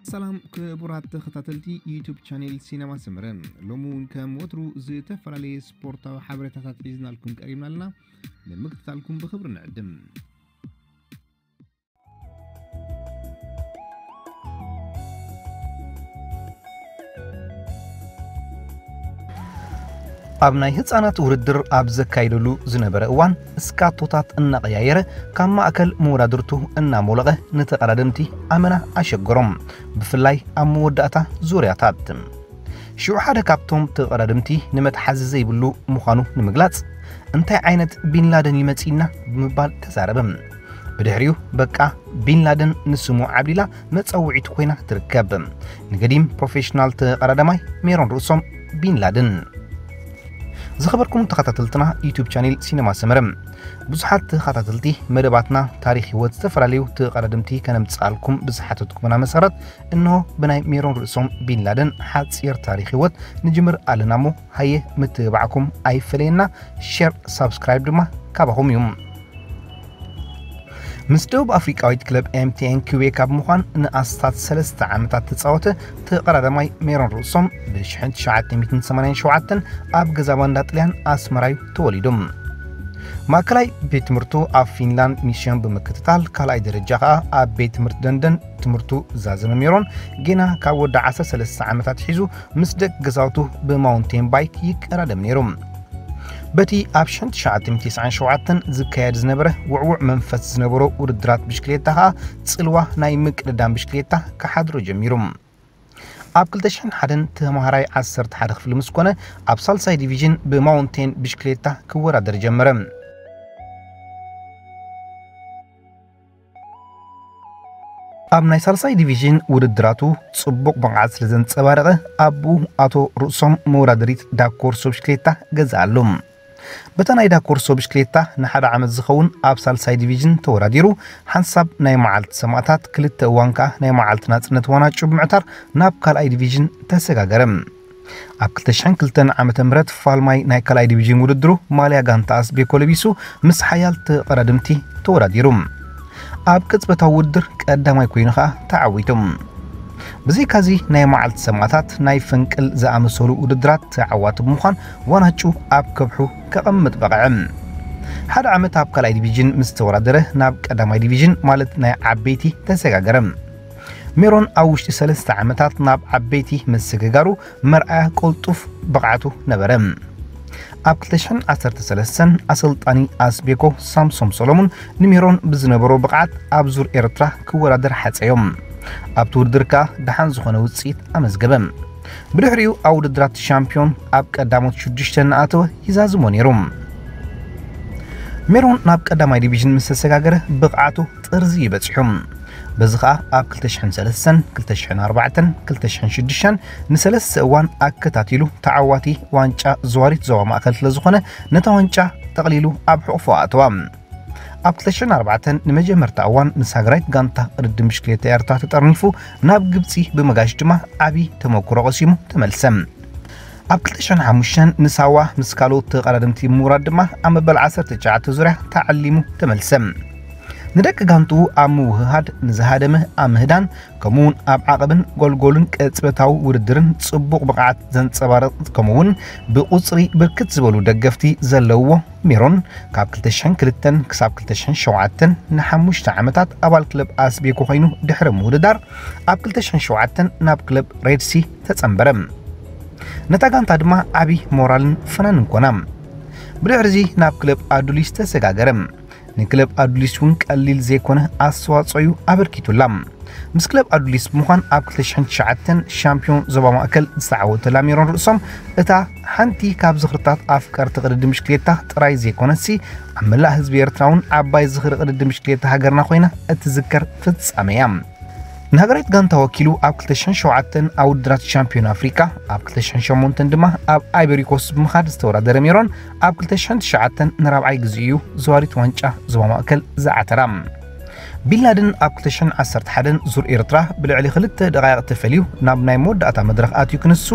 ሰላም ክቡራት ተኸታተልቲ ዩቱብ ቻኔል ሲነማ ሰመረ፣ ሎሚ እውን ከም ወትሩ ዝተፈላለየ ስፖርታዊ ሓበሬታታት ሒዝናልኩም ቀሪብና ኣለና። ንምክትታልኩም ብኽብሪ ንዕድም። ኣብ ናይ ህጻናት ውድድር ኣብ ዘካይደሉ ዝነበረ እዋን፣ እስካቶታት እናቐያየረ፣ ካብ ማእከል መወዳድርቱ እናሞለቐ፣ ንተቐዳደምቲ ኣመና ኣሸገሮም። ብፍላይ ኣብ መወዳእታ ዙርያታት፣ ሽዑ ሓደ ካብቶም ተቐዳደምቲ ንመትሓዚ ዘይብሉ ምዃኑ ንምግላጽ፣ "እንታይ ዓይነት ቢንላደን ይመጽእና?" ብምባል ተዛረበ። ብድሕሪኡ፣ በቃ፣ ቢንላደን ንስሙ ዓብሊላ መጸውዒቱ ኮይና ትርከብ። ንገዲም ፕሮፌሽናል ተቐዳዳማይ ሜሮን ርእሶም ቢንላደን። ዝኸበርኩም ተኸታተልትና ዩቱብ ቻኔል ሲነማ ሰመረ፣ ብዙሓት ተኸታተልቲ መደባትና ታሪኽ ህይወት ዝተፈላለዩ ተቐዳደምቲ ከነምጽኣልኩም ብዝሓተትኩምና መሰረት፣ እንሆ ብናይ ሜሮን ርእሶም ቢንላደን ሓጺር ታሪኽ ህይወት ንጅምር ኣለና እሞ፣ ሃየ ምትብባዕኩም ኣይፈለየና፣ ሼር፣ ሳብስክራይብ ድማ ካባኹም እዩ። ምስ ደቡብ ኣፍሪቃዊት ክለብ ኤምቲኤን ኪውቤክ ኣብ ምዃን ንኣስታት ሰለስተ ዓመታት ተጻወተ ተቐዳዳማይ ሜሮን ርእሶም ብ ሽሕን ትሽዓተ ሚእትን ሰማንያን ሸውዓተን ኣብ ገዛ ባንዳ ጥልያን ኣስመራ እዩ ተወሊዱ። ማእከላይ ቤት ትምህርቱ ኣብ ፊንላንድ ሚስዮን ብምክትታል፣ ካልኣይ ደረጃ ከኣ ኣብ ቤት ትምህርቲ ደንደን ትምህርቱ ዛዘመ ሜሮን፣ ጌና ካብ ወዲ ዓሰርተ ሰለስተ ዓመታት ሒዙ ምስ ደቂ ገዛውቱ ብማውንቴን ባይክ ይቀዳደም ነይሩ። በቲ ኣብ ሽሕን ትሽዓተ ሚእትን ተስዓን ሸውዓተን ዝካየድ ዝነበረ ውዕዉዕ መንፈስ ዝነበሮ ውድድራት ብሽክሌታ ከኣ፣ ጽልዋ ናይ ምቅድዳም ብሽክሌታ ክሓድሮ ጀሚሩ። ኣብ ክልተ ሽሕን ሓደን ተማሃራይ ዓሰርተ ሓደ ክፍሊ ምስ ኮነ፣ ኣብ ሳልሳይ ዲቪዥን ብማውንቴን ብሽክሌታ ክወዳደር ጀመረ። ኣብ ናይ ሳልሳይ ዲቪዥን ውድድራቱ ጽቡቕ ብቕዓት ስለ ዘንጸባረቐ፣ ኣቦኡ ኣቶ ርእሶም መወዳደሪት ዳኮርሶ ብሽክሌታ ገዝኣሉ። በታ ናይ ዳኮርሶ ብሽክሌታ ንሓደ ዓመት ዝኸውን ኣብ ሳልሳይ ዲቪዥን ተወዳዲሩ፣ ሓንሳብ ናይ መዓልቲ ሰማእታት፣ ክልተ እዋን ከኣ ናይ መዓልቲ ናጽነት ዋናጩ ብምዕታር ናብ ካልኣይ ዲቪዥን ተሰጋገረ። ኣብ ክልተ ሽሕን ክልተን ዓመተ ምህረት ፋልማይ ናይ ካልኣይ ዲቪዥን ውድድሩ ማልያ ጋንታ ኣስቤኮ ለቢሱ ምስ ሓያል ተቐዳደምቲ ተወዳዲሩ። ኣብ ቅጽበታዊ ውድድር ቀዳማይ ኮይኑ ኸኣ ተዓዊቱ። ብዘይካዚ ናይ መዓልቲ ሰማእታት ናይ ፈንቅል ዝኣመሰሉ ውድድራት ተዓዋቲ ብምዃን ዋናጩ ኣብ ከብሑ ከቐምጥ በቕዐ። ሓደ ዓመት ኣብ ካልኣይ ዲቪዥን ምስ ተወዳደረ ናብ ቀዳማይ ዲቪዥን ማለት ናይ ዓበይቲ ተሰጋገረ። ሜሮን ኣብ ውሽጢ ሰለስተ ዓመታት ናብ ዓበይቲ ምስግጋሩ መርኣያ ቅልጡፍ ብቕዓቱ ነበረ። ኣብ ክልተ ሽሕን ዓሰርተ ሰለስተን ኣሰልጣኒ ኣስቤኮ ሳምሶም ሰሎሙን ንሜሮን ብዝነበሮ ብቕዓት ኣብ ዙር ኤርትራ ክወዳደር ሓጸዮም። ኣብቲ ውድድር ከኣ ደሓን ዝኾነ ውጽኢት ኣመዝገበ። ብድሕሪኡ ኣብ ውድድራት ሻምፒዮን ኣብ ቀዳሞት ሽዱሽተ እናኣተወ ይዛዝሞ ነይሩ። ሜሮን ናብ ቀዳማይ ዲቪዥን ምስ ተሰጋገረ ብቕዓቱ ጥርዚ እዩ በጺሑ። በዚ ኸኣ ኣብ ክልተ ሽሕን ሰለስተን፣ ክልተ ሽሕን ኣርባዕተን፣ ክልተ ሽሕን ሽዱሽተን ንሰለስተ እዋን ኣከታቲሉ ተዓዋቲ ዋንጫ ዘዋሪት ዞባ ማእከል ስለ ዝኾነ፣ ነታ ዋንጫ ጠቕሊሉ ኣብ ሕቑፎ ኣእተዋ። ኣብ ክልተ ሽሕን ኣርባዕተን ንመጀመርታ እዋን ምስ ሃገራዊት ጋንታ ቅድድም ብሽክሌታ ኤርትራ ተጠርኒፉ ናብ ግብጺ ብምጋሽ ድማ ዓቢ ተመኩሮ ቀሲሙ ተመልሰ። ኣብ ክልተ ሽሕን ሓሙሽተን ንሳዋ ምስ ካልኦት ተቐዳደምቲ ብምውራድ ድማ ኣብ መበል ዓሰርተ ትሽዓተ ዙርያ ተዓሊሙ ተመልሰ። ንደቂ ጋንትኡ ኣብ ምውህሃድ፣ ንዝሃደመ ኣብ ምህዳን፣ ከምኡውን ኣብ ዓቐብን ጎልጎልን ቅጽበታዊ ውድድርን ጽቡቕ ብቕዓት ዘንጸባርቕ፣ ከምኡውን ብቁጽሪ ብርክት ዝበሉ ደገፍቲ ዘለውዎ ሜሮን፣ ካብ ክልተ ሽሕን ክልተን ክሳብ ክልተ ሽሕን ሸውዓተን ንሓሙሽተ ዓመታት ኣባል ክለብ ኣስቤኮ ኮይኑ ድሕሪ ምውድዳር፣ ኣብ ክልተ ሽሕን ሸውዓተን ናብ ክለብ ሬድሲ ተጸንበረ። ነታ ጋንታ ድማ ዓቢ ሞራልን ፍናንን ኮና። ብድሕሪዚ ናብ ክለብ ኣዱሊስ ተሰጋገረ። ንክለብ ኣዱሊስ እውን ቀሊል ዘይኮነ ኣስተዋጽኦ'ዩ ኣበርኪቱላ። ምስ ክለብ ኣዱሊስ ብምዃን ኣብ ክልተ ሽሕን ትሽዓተን ሻምፒዮን ዞባ ማእከል ዝተዓወተላ ሜሮን ርእሶም፣ እታ ሓንቲ ካብ ዝኽርታት ኣፍቀርቲ ቅድድም ብሽክሌታ ጥራይ ዘይኮነትሲ፣ ኣብ መላእ ህዝቢ ኤርትራ እውን ዓባይ ዝኽሪ ቅድድም ብሽክሌታ ሃገርና ኮይና እትዝከር ፍጻመ እያ። ንሃገራዊት ጋንታ ወኪሉ ኣብ ክልተ ሽሕን ሸውዓተን ኣብ ውድድራት ሻምፒዮን ኣፍሪቃ፣ ኣብ ክልተ ሽሕን ሸሞንተን ድማ ኣብ ኣይቨሪኮስት ብምኻድ ዝተወዳደረ ሜሮን፣ ኣብ ክልተ ሽሕን ትሽዓተን ንራብዓይ ግዜኡ እዩ ዘዋሪት ዋንጫ ዞባ ማእከል ዝዓተራ። ቢንላደን ኣብ ክልተ ሽሕን ዓሰርተ ሓደን ዙር ኤርትራ ብልዕሊ ክልተ ደቓይቕ ተፈልዩ ናብ ናይ መወዳእታ መድረኽ ኣትዩ ክንሱ፣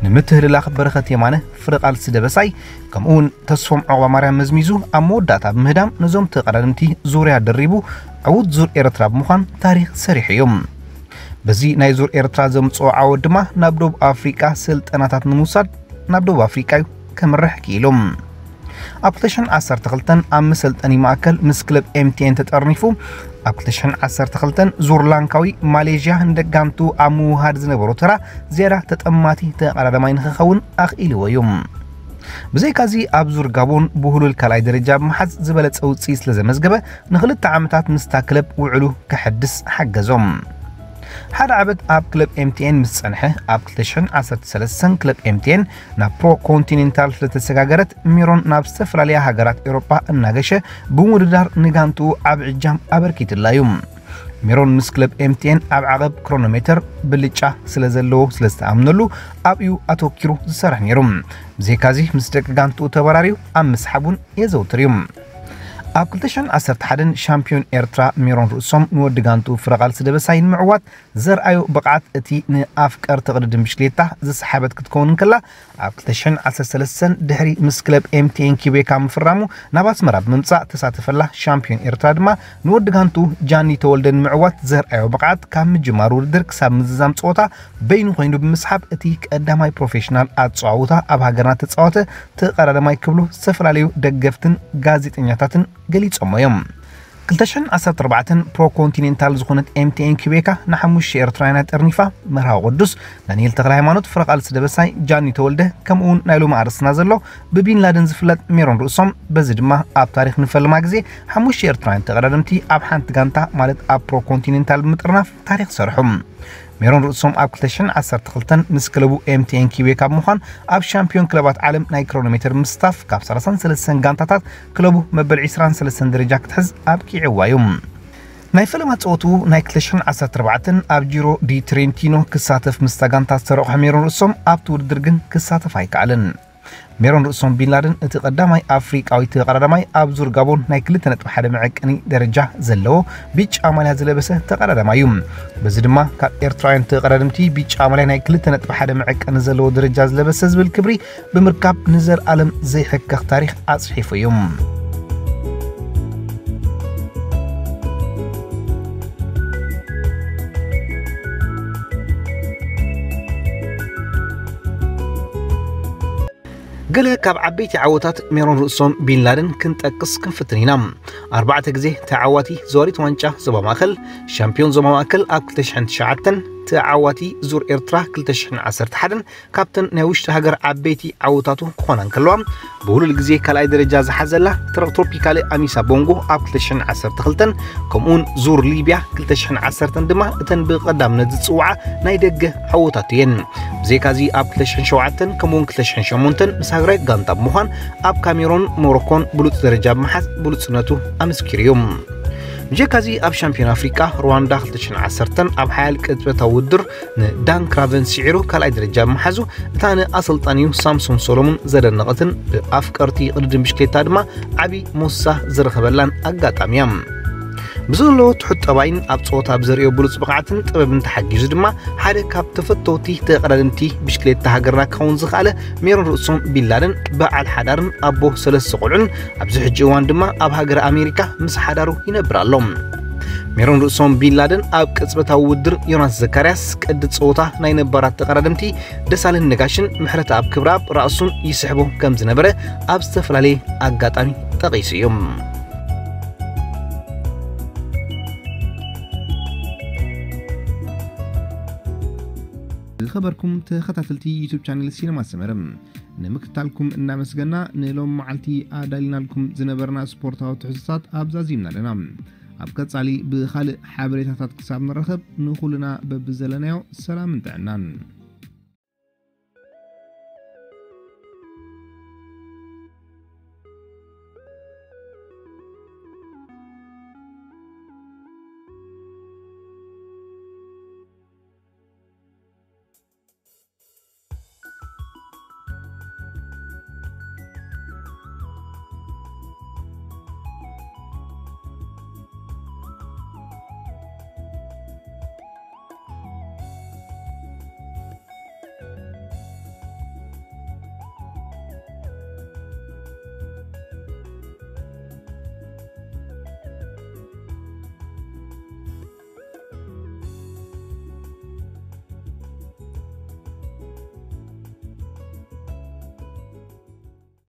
ንምትህልላኽ በረኸት የማነ ፍረ ቃልሲ ደበሳይ፣ ከምኡውን ተስፎም ዑቕባማርያም መዝሚዙ ኣብ መወዳእታ ብምህዳም ነዞም ተቐዳደምቲ ዙርያ ደሪቡ ዕዉት ዙር ኤርትራ ብምዃን ታሪኽ ሰሪሑ እዩ። በዚ ናይ ዙር ኤርትራ ዘምፅኦ ዓወት ድማ ናብ ደቡብ ኣፍሪቃ ስልጠናታት ንምውሳድ ናብ ደቡብ ኣፍሪቃ እዩ ከምርሕ ክኢሉ። ኣብ ክልተ ሽሕን ዓሰርተ ክልተን ኣብ መሰልጠኒ ማእከል ምስ ክለብ ኤምቲኤን ተጠርኒፉ፣ ኣብ ክልተ ሽሕን ዓሰርተ ክልተን ዙር ላንካዊ ማሌዥያ ንደጋንቱ ኣብ ምውሃድ ዝነበሮ ተራ ዝያዳ ተጠማቲ ተቐዳዳማይ ንክኸውን ኣኽኢልዎ እዩ። ብዘይካዚ ኣብ ዙር ጋቦን ብህሉል ካልኣይ ደረጃ ብምሓዝ ዝበለጸ ውፅኢት ስለ ዘመዝገበ ንክልተ ዓመታት ምስታ ክለብ ውዕሉ ከሐድስ ሓገዞም። ሓደ ዓመት ኣብ ክለብ ኤምቲኤን ምስ ጸንሐ፣ ኣብ ክልተ ሽሕን ዓሰርተ ሰለስተን ክለብ ኤምቲኤን ናብ ፕሮ ኮንቲኔንታል ስለተሰጋገረት፣ ሜሮን ናብ ዝተፈላለያ ሃገራት ኤውሮጳ እናገሸ ብምውድዳር ንጋንትኡ ዓቢ ዕጃም ኣበርኪትላ እዩ። ሜሮን ምስ ክለብ ኤምቲኤን ኣብ ዓቐብ ክሮኖሜተር ብልጫ ስለ ዘለዎ ስለ ዝተኣምነሉ ኣብኡ ኣተኪሩ ዝሰርሕ ነይሩ። ብዘይካዚ ምስ ደቂ ጋንትኡ ተበራርዩ ኣብ ምስሓብ እውን የዘውትር እዩ። ኣብ ክልተ ሽሕን ዓሰርተ ሓደን ሻምፒዮን ኤርትራ ሜሮን ርእሶም ንወዲ ጋንትኡ ፍረቓልሲ ደበሳይ ንምዕዋት ዘርኣዮ ብቕዓት እቲ ንኣፍቀርቲ ቅድድም ብሽክሌታ ዝሰሓበት ክትከውን እንከላ፣ ኣብ ክልተ ሽሕን ዓሰርተ ሰለስተን ድሕሪ ምስ ክለብ ኤምቲኤን ኪቤካ ምፍራሙ ናብ ኣስመራ ብምምጻእ ተሳተፈላ ሻምፒዮን ኤርትራ ድማ ንወዲ ጋንቱ ጃኒ ተወልደ ንምዕዋት ዘርኣዮ ብቕዓት ካብ ምጅማር ውድድር ክሳብ ምዝዛም ጸወታ በይኑ ኮይኑ ብምስሓብ እቲ ቀዳማይ ፕሮፌሽናል ኣጸዋውታ ኣብ ሃገርና ተጻወተ ተቐዳዳማይ ክብሉ ዝተፈላለዩ ደገፍትን ጋዜጠኛታትን ገሊጾሞ እዮም። ክልተ ሽሕን ዓሰርተ ኣርባዕተን ፕሮ ኮንቲኔንታል ዝኾነት ኤምቲኤን ኪቤካ ንሓሙሽተ ኤርትራውያን ኣጠርኒፋ። መርሃዊ ቅዱስ፣ ዳንኤል ተኽለ ሃይማኖት፣ ፍረቓልሲ ደበሳይ፣ ጃኒ ተወልደ፣ ከምኡ እውን ናይ ሎሚ ኣርእስትና ዘሎ ብቢን ላደን ዝፍለጥ ሜሮን ርእሶም። በዚ ድማ ኣብ ታሪኽ ንፈልማ ግዜ ሓሙሽተ ኤርትራውያን ተቐዳደምቲ ኣብ ሓንቲ ጋንታ ማለት ኣብ ፕሮ ኮንቲኔንታል ብምጥርናፍ ታሪኽ ሰርሑ። ሜሮን ርእሶም ኣብ ክልተ ሽሕን ዓሰርተ ክልተን ምስ ክለቡ ኤምቲኤን ኪቤካ ብምዃን ኣብ ሻምፒዮን ክለባት ዓለም ናይ ክሮኖሜተር ምስታፍ ካብ ሰላሳን ሰለስተን ጋንታታት ክለቡ መበል ዕስራን ሰለስተን ደረጃ ክትሕዝ ኣብቂዕዋ እዩ። ናይ ፈለማ ጸወትኡ ናይ ክልተ ሽሕን ዓሰርተ ኣርባዕተን ኣብ ጂሮ ዲ ትሬንቲኖ ክሳተፍ ምስታ ጋንታ ዝተረቑሐ ሜሮን ርእሶም ኣብቲ ውድድር ግን ክሳተፍ ኣይከኣለን። ሜሮን ርእሶም ቢንላደን እቲ ቀዳማይ ኣፍሪቃዊ ተቐዳዳማይ ኣብ ዙር ጋቦን ናይ ክልተ ነጥቢ ሓደ መዐቀኒ ደረጃ ዘለዎ ቢጫ ማልያ ዝለበሰ ተቐዳዳማይ እዩ። በዚ ድማ ካብ ኤርትራውያን ተቐዳደምቲ ቢጫ ማልያ ናይ ክልተ ነጥቢ ሓደ መዐቀኒ ዘለዎ ደረጃ ዝለበሰ ዝብል ክብሪ ብምርካብ ንዘልኣለም ዘይሕከኽ ታሪኽ ኣጽሒፉ እዩ። ገለ ካብ ዓበይቲ ዓወታት ሜሮን ርእሶም ቢንላደን ክንጠቅስ ክንፍትን ኢና። ኣርባዕተ ግዜ ተዓዋቲ ዘዋሪት ዋንጫ ዞባ ማእከል፣ ሻምፒዮን ዞባ ማእከል ኣብ ክልተ ሽሕን ትሽዓተን፣ ተዓዋቲ ዙር ኤርትራ ክልተ ሽሕን ዓሰርተ ሓደን ካብተን ናይ ውሽጢ ሃገር ዓበይቲ ዓወታቱ ክኾና እንከለዋ፣ ብህሉል ግዜ ካልኣይ ደረጃ ዝሓዘላ ትሮ-፣ ትሮፒካሊ ኣሚሳ ቦንጎ ኣብ ክልተ ሽሕን ዓሰርተ ክልተን፣ ከምኡውን ዙር ሊብያ ክልተ ሽሕን ዓሰርተን ድማ እተን ብቐዳምነት ዝጽውዓ ናይ ደገ ዓወታቱ እየን። ብዘይካዚ ኣብ ክልተ ሽሕን ሸውዓተን ከምኡውን ክልተ ሽሕን ሸሞንተን ምስ ሃገራዊት ጋንታ ብምዃን ኣብ ካሜሮን፣ ሞሮኮን ብሉጽ ደረጃ ብምሓዝ ብሉጽነቱ ኣመስኪሩ እዩ። ብጀካዚ ኣብ ሻምፒዮን ኣፍሪቃ ሩዋንዳ ክልተ ሽሕን ዓሰርተን ኣብ ሓያል ቅጽበታዊ ውድድር ንዳን ክራቨን ስዒሩ ካልኣይ ደረጃ ብምሓዙ፣ እታ ንኣሰልጣኒኡ ሳምሶን ሶሎሙን ዘደነቐትን ብኣፍቀርቲ ቅድድም ብሽክሌታ ድማ ዓቢ ሞሳ ዝረኸበላን ኣጋጣሚ እያ። ብዘለዎ ትሑት ጠባይን ኣብ ጸወታ ብዘርእዮ ብሉጽ ብቕዓትን ጥበብን ተሓጊዙ ድማ ሓደ ካብ ተፈተውቲ ተቐዳደምቲ ብሽክሌታ ሃገርና ክኸውን ዝኸኣለ ሜሮን ርእሶም ቢንላደን በዓል ሓዳርን ኣቦ ሰለስተ ቆልዑን ኣብዚ ሕጂ እዋን ድማ ኣብ ሃገረ ኣሜሪካ ምስ ሓዳሩ ይነብር ኣሎ። ሜሮን ርእሶም ቢንላደን ኣብ ቅጽበታዊ ውድድር ዮናስ ዘካርያስ ቅዲ ጸወታ ናይ ነባራት ተቐዳደምቲ ደሳለኝ ነጋሽን ምሕረተኣብ ክብረኣብ ራእሱን ይስሕቦ ከም ዝነበረ ኣብ ዝተፈላለየ ኣጋጣሚ ጠቒሱ እዩ። ዝኸበርኩም ተኸታተልቲ ዩቱብ ቻነል ሲነማ ሰመረ፣ ንምክትታልኩም እናመስገና፣ ንሎም መዓልቲ ኣዳሊናልኩም ዝነበርና ስፖርታዊ ትሕዝቶታት ኣብዛዚምና ኣለና። ኣብ ቀጻሊ ብኻልእ ሓበሬታታት ክሳብ ንራኸብ፣ ንኹልና በብዘለናዮ ሰላምን ጥዕናን።